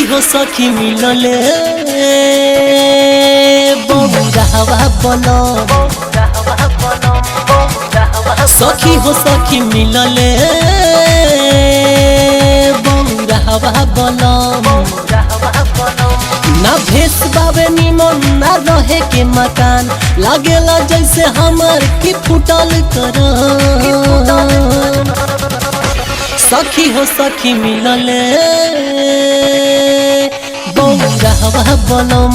हो सखी मिलले बौरावा बलम। सखी हो सखी मिलले बौरावा बलम। ना भेस बाबे निमन ना रहे के मकान, लागेला जैसे हमर की फूटल करम। सखी हो सखी मिलले बौरावा बलम।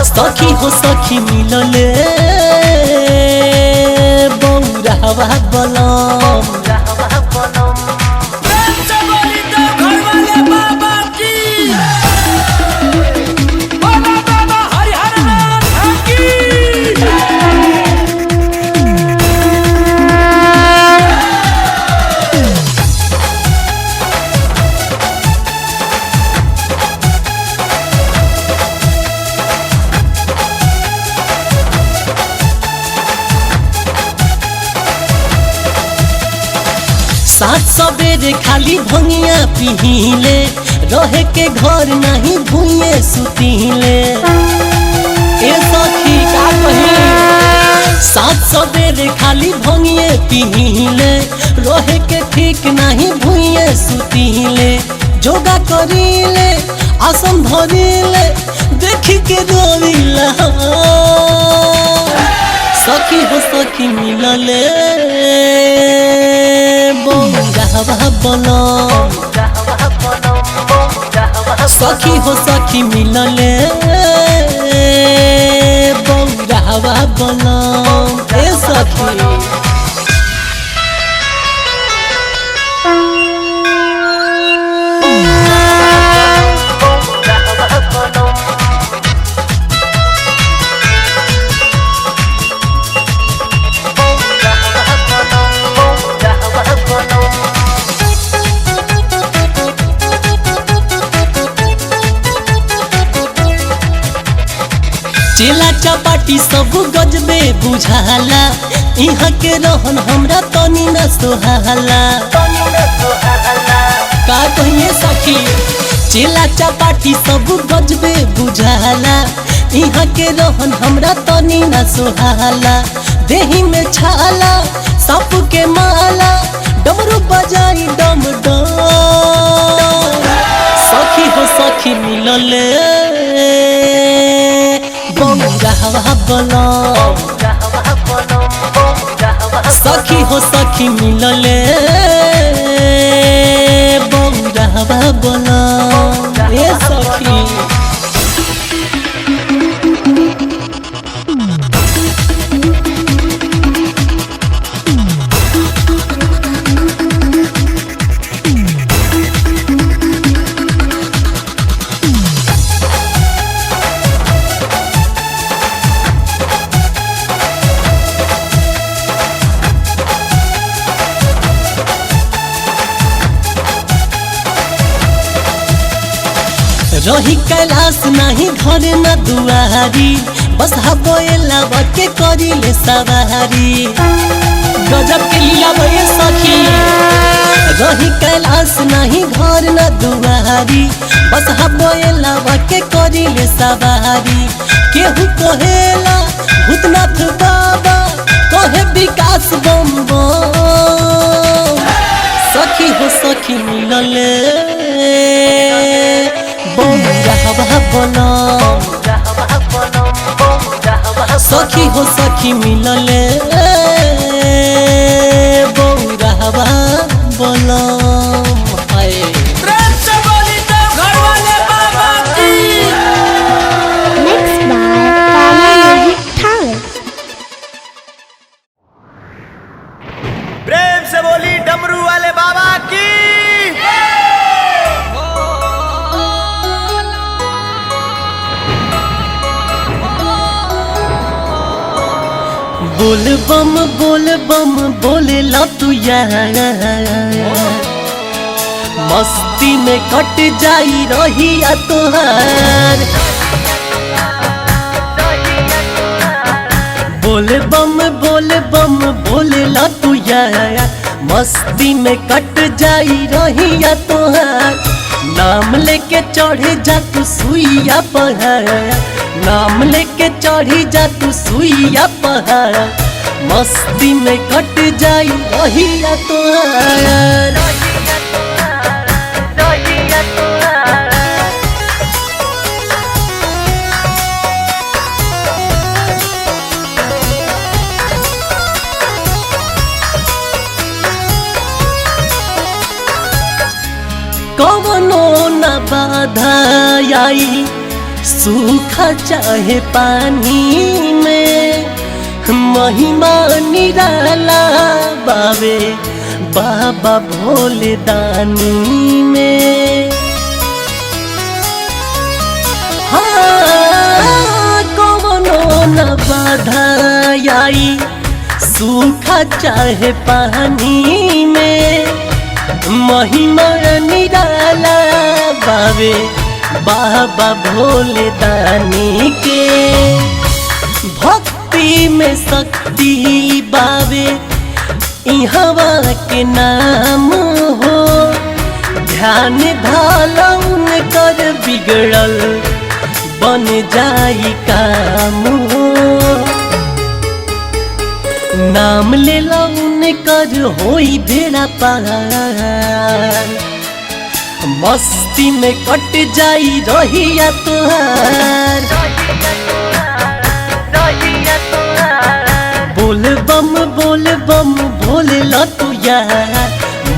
सखी हो सखी मिलले बौरावा बलम। सात सवेरे खाली भंगिया पिहिले, रहे के घर नहीं भुइये सुतीले। ए सखी का कही, सात सवेरे खाली भंगिए पिहिले, रहे के ठीक नहीं भुइये सुतीले। जोगा करीले आसन धरीले देखी के रोइला। सखी हो सखी मिलले बौरावा बलम। सखी हो सखी मिलले बौरावा बलम। ए सखी चेला चपाटी सब गजबे बुझाला, यहाँ के रहन हमरा तनी न सोहाला। का कहिए सखी, चेला चपाटी सब गजबे बुझाला, यहाँ के रहन हमरा तनी न सोहाला। देही में छाला सांप के माला, डमरू बजाई डम डम। सखी हो सखी मिलले बौरावा बलम। सखी हो सखी मिलले बौरावा बलम। ए सखी रही कैलाश नहीं घर न दुआरी, बस हबोएला के करीले सवारी। गजब के लीला बे सखी, रही कैलाश नहीं घर न दुआरी, बस हबोएला के करीले सवारी। केहू कहेला भूतनाथ बाबा, कहे विकास बम बम। सखी हो सखी मिलले बौरावा बलम। सखी हो सखी मिलले बौरावा बलम। हाय Mixed by Kama Music Talent. प्रेम से बोली डमरू वाले बाबा की। बोल बम बोल बम बोले ला तू यार, मस्ती में कट जाई रही तोहार। बोल बम बोले ला तू यार, मस्ती में कट जाई रहिया तोहार। नाम लेके चढ़ जा तू सुइया पहाड़, नाम लेके चढ़ी जा तू सुइया पहाड़। मस्ती में कट जाई रहिया तोहार। कवनो न बाधा आई सूखा चाहे पानी में, महिमा निराला बावे बाबा भोले दानी में। हाँ, कवनो न बाधा आई सूखा चाहे पानी में, महिमा निराला बावे बाबा भोले दानी के। भक्ति में शक्ति बावे इहवा के नाम हो, ध्यान धाला उनकर बिगड़ल बन जाई काम हो। नाम ले उनकर होई बेड़ा पार, मस्ती में कट जाई रहिया तोहार। बोल बम बोल ला तू यार,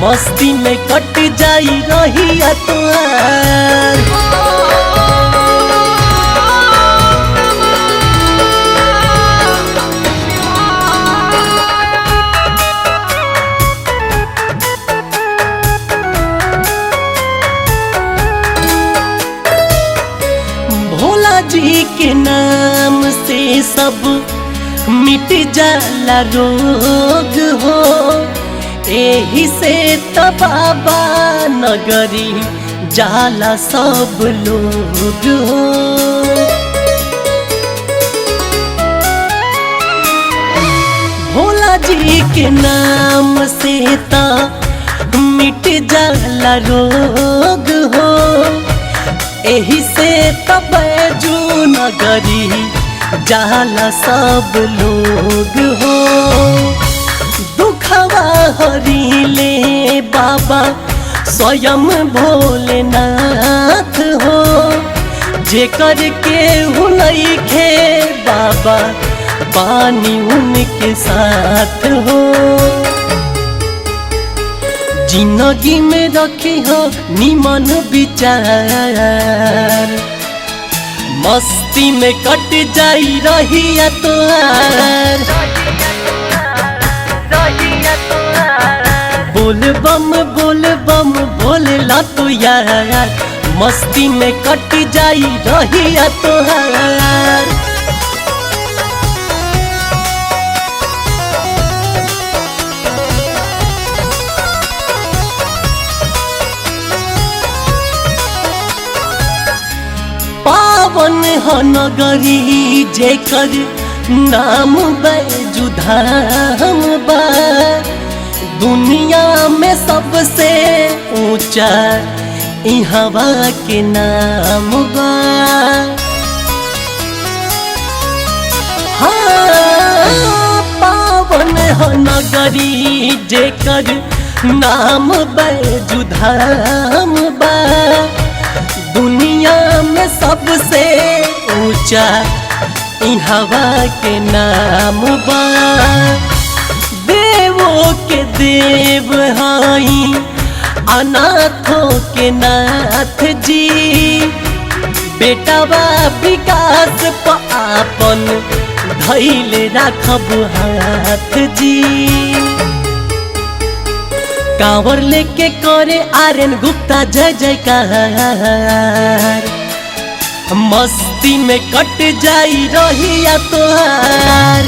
मस्ती में कट जाई रहिया तोहार। भोला जी के नाम से सब मिट जाला रोग हो, एही से त बाबा नगरी जाला सब लोग हो। भोला जी के नाम से त मिट जाला रोग हो, एही से त बैजू नगरी जाला सब लोग हो। दुखवा हरि ले बाबा स्वयं भोलेनाथ हो, जेकर के खे बाबा पानी उनके साथ हो। जिंदगी में रखी हो निमन विचार, मस्ती में कट जाई रहिया तोहार। बोल बम बोल ला तू यार, मस्ती में कट जाई रहिया तोहार। पावन ह नगरी जेकर नाम बैजुधाम बा, दुनिया में सबसे ऊंचा इहवा के नाम बा। हाँ, पावन ह नगरी जेकर नाम बैजुधाम बा, दुनिया में सबसे ऊंचा इहवा के नाम बा। देवों के देव हाई अनाथों के नाथ जी, बेटावा विकास प आपन धैल राखब हाथ जी। कांवर लेके करे आर्यन गुप्ता जय जयकार, मस्ती में कट जाई रहिया तोहार।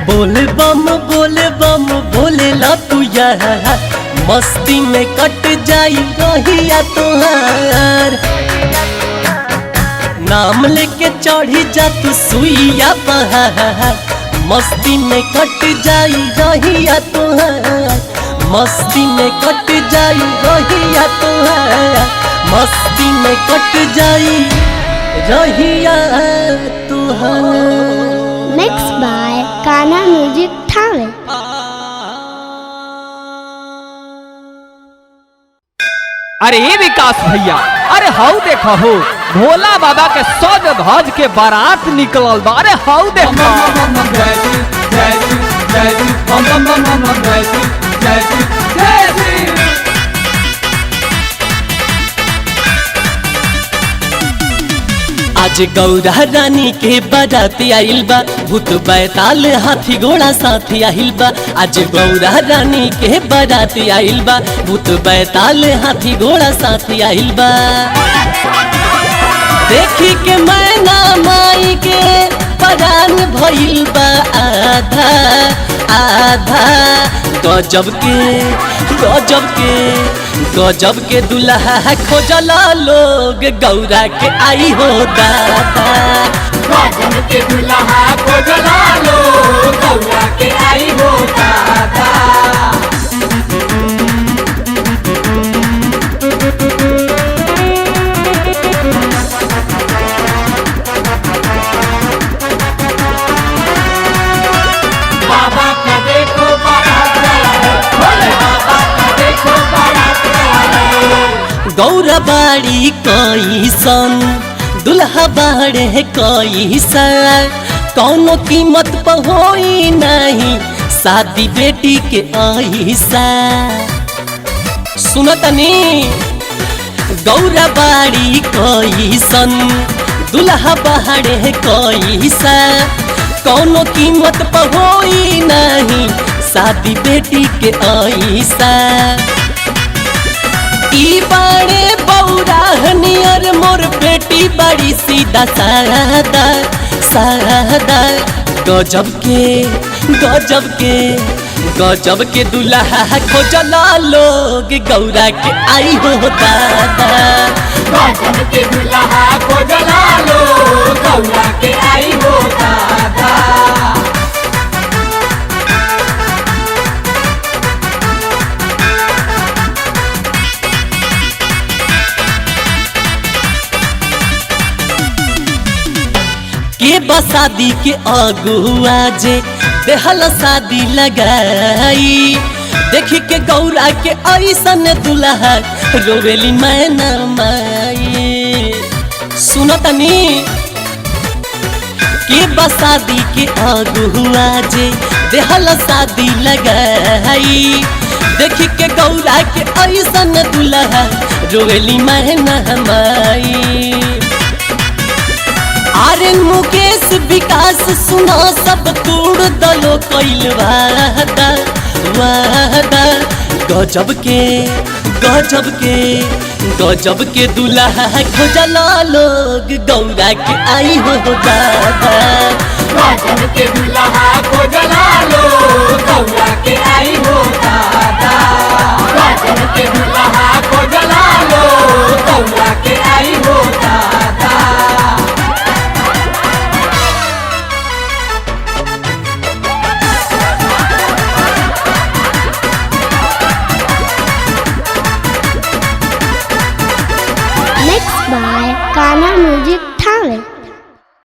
बोल बम बोले ला तू यार, मस्ती में कट जाई रहिया तोहार। नाम लेके चढ़ी जा तू सुइया पहाड़, मस्ती में कट जाई रहिया तुहार, मस्ती में कट जाई रहिया तुहार, मस्ती में कट जाई रहिया तुहार। Mixed by Kana Music Thane. अरे ये विकास भैया, अरे हाउ देखा हो भोला बाबा के सज धज के बारात निकलल बा। अरे हाउ देखा। आज गौरा रानी के बारात आइल बा, भूत बैताल हाथी घोड़ा साथी आइल बा। आज गौरा रानी के बारात आइल बा, भूत बैताल हाथी घोड़ा साथी आइल बा। देखी के मैना माई के परान भइल बा आधा आधा। गजब के गजब के गजब के दुल्हा खोजला लोग गौरा के आई हो दादा। गजब के दुल्हा खोजला लोग गौरा के आई हो दादा। बाबा का देखो बारात आया है, भोले बाबा का देखो बारात आया है। गौरा बाड़ी कैसन दुल्हा बाड़े कैसन, कौनो कीमत पर होई नहीं शादी बेटी के ऐसा। सुनतनी गौरा बाड़ी कैसन दुल्हा बाड़े कैसा, कौनो कीमत पर होई नहीं शादी बेटी के ऐसा। ई बाड़े बौराह नियर मोर बेटी बड़ी सीधा सादा सादा। गजब के गजब के गजब के दुल्हा खोजला लोग गौरा के आई हो दादा। गजब के दुल्हा खोजला लोग गौरा के आई हो दादा। के बसादी के अगुआ जे देहल शादी लगाई, देखी के गौरा के ऐसन दुल्हा रोवेली मैना माई। सुनतनी के बसादी के अगुआ जे देहल शादी लगाई, देखी के गौरा के ऐसन दुल्हा रोवेली मैना माई। आर्यन मुकेश विकास सुना सब तोड़ दलो कैल वादा वादा। गजब के गजब के गजब के दुल्हा खोजला लोग गौरा के आई हो दादा। गजब के दुल्हा खोजला लोग गौरा के आई हो दादा। गजब के दुल्हा खोजला लोग गौरा के आई हो दादा। Mixed by Kana Music